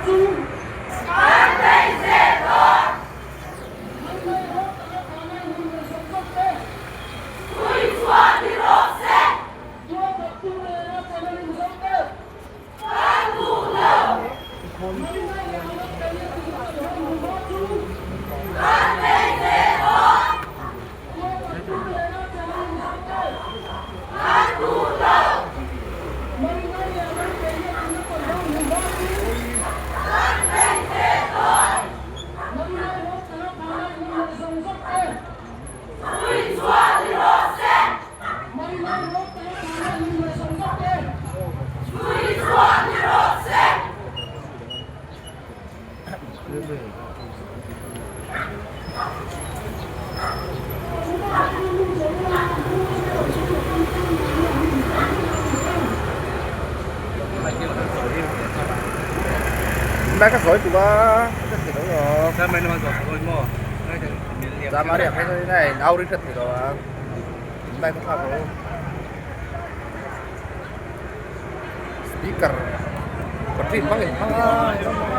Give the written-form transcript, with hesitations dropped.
Hôm nay các khối tụi ba các thịt đâu rồi. Sa may naman sa mo. Ra mà đẹp hay thế này, đau đến thật thì rồi. Hôm nay cũng học rồi. Speaker. Có chuyện băng hình băng.